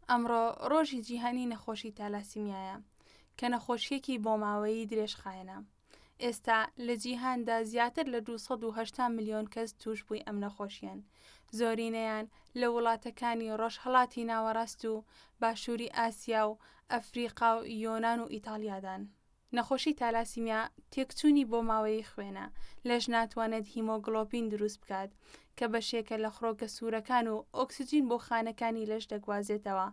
ئەمڕۆ ڕۆژی جیهانی نەخۆشی تالاسیمیایە کە نەخۆشییەکی بۆماوەیی درێژخایەنە. ئێستا لە جیهاندا زیاتر لە 280 ملیۆن کەس تووشبووی ئەم نەخۆشییەن، زۆرینەیان لە وڵاتەکانی ڕۆژهەڵاتی ناوەڕاست و باشووری ئاسیا و ئەفریقا و یۆنان و ئیتاڵیادان. نەخۆشی تالاسیمیا تێکچوونی بۆماوەیی خوێنە، لەش ناتوانێت هیمۆگڵۆبین دروست بکات، کە بەشێکە لە خڕۆکە سوورەکان و ئۆکسجین بۆ خانەکانی لەش دەگوازێتەوە،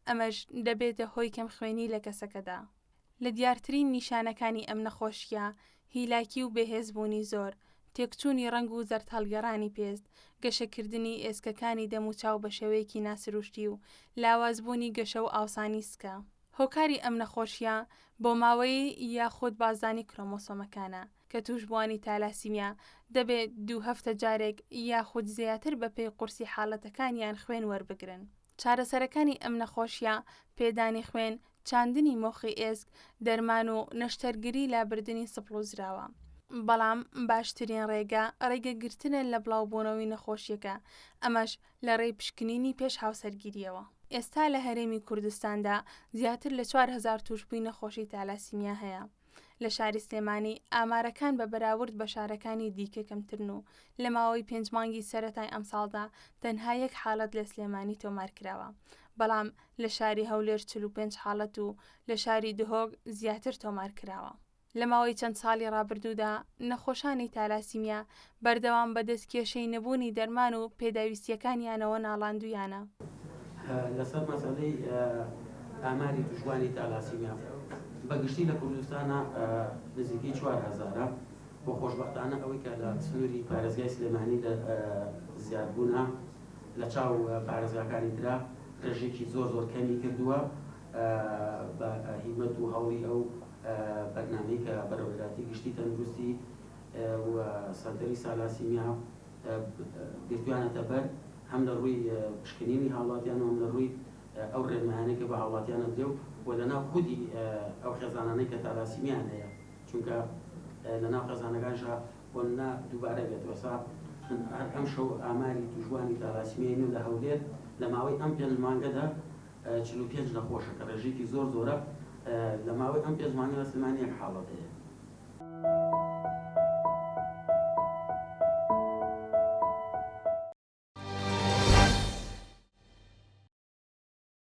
ئەمەش دەبێتە هۆی کەمخوێنی لە کەسەکەدا. لە دیارترین نیشانەکانی ئەم نەخۆشییە، هیلاکی و بێهێزبوونی زۆر، تێکچوونی ڕەنگ و زەردهەڵگەڕانی پێست، گەشەکردنی ئێسکەکانی دەموچاو بە شێوەیەکی ناسروشتی و لاوازبوونی گەشە و ئاوسانی سکە. هۆکاری ئەم نەخۆشییە بۆماوەیی یاخود بازدانی کرۆمۆسۆمەکانە، کە تووشبووانی تالاسیمیا دەبێت دوو هەفتە جارێک یاخود زیاتر بەپێی قورسی حاڵەتەکانیان خوێن وەربگرن. چارەسەرەکانی ئەم نەخۆشییە پێدانی خوێن، چاندنی مۆخی ئێسک، دەرمان و نەشتەرگری لابردنی سپڵ و زراوە. بەڵام باشترین ڕێگە، ڕێگەگرتنە لە بڵاوبوونەوەی نەخۆشییەکە، ئەمەش لە ڕێی پشکنینی پێش هاوسەرگیرییەوە. ئێستا لە هەرێمی کوردستاندا زیاتر لە 4000 تووشبووی نەخۆشی تالاسیمیا هەیە. لە شاری سلێمانی ئامارەکان بە بەراورد بە شارەکانی دیکە کەمترن و لە ماوەی پێنج مانگی سەرەتای ئەمساڵدا تەنها یەک حاڵەت لە سلێمانی تۆمارکراوە، بەڵام لە شاری هەولێر 45 حاڵەت و لە شاری دهۆک زیاتر تۆمارکراوە. لە ماوەی چەند ساڵی ڕابردوودا نەخۆشانی تالاسیمیا بەردەوام بەدەست کێشەی نەبوونی دەرمان و پێداویستییەکانیانەوە ناڵاندوویانە. لەسەر مەسەلەی ئاماری توشبوانی تالاسیمیا بە گشتی لە کوردستانا نزیکەی چوار هەزارە و خۆشبەختانە ئەوەی کە لە سنووری پارێزگای سلێمانی لە زیادبوونە لە چاو پارێزگاکانی ترا ڕێژەیەکی زۆر زۆر کەمی کردووە بە هیمەت و هەوڵی ئەو بەرنامەی کە بەڕێوەبەرایەتی گشتی تەندروستی و سەنتەری سالاسیمیا گرتویانەتە بەر هەم لە ڕووی پشکنینی هاوڵاتیان و هەم لە ڕووی ئەو ڕێنمایانەی کە بە هاوڵاتیان ئەدرێ و و لە ناو خودی ئەو خێزانانەی کە تالاسیمیان هەیە چونکە لە ناو خێزانەکانشا بۆ نا دووبارە بێتەوە ئێستا من هەر ئەمشەو ئاماری تووشبووانی تالاسیمیای نوێ لە هەولێر لە ماوەی ئەم پێنج مانگەدا 45 نەخۆشە کە ڕێژەیەکی زۆر زۆرە لە ماوەی ئەم پێنج مانگە لە سلێمانی یەک حاڵەت هەیە.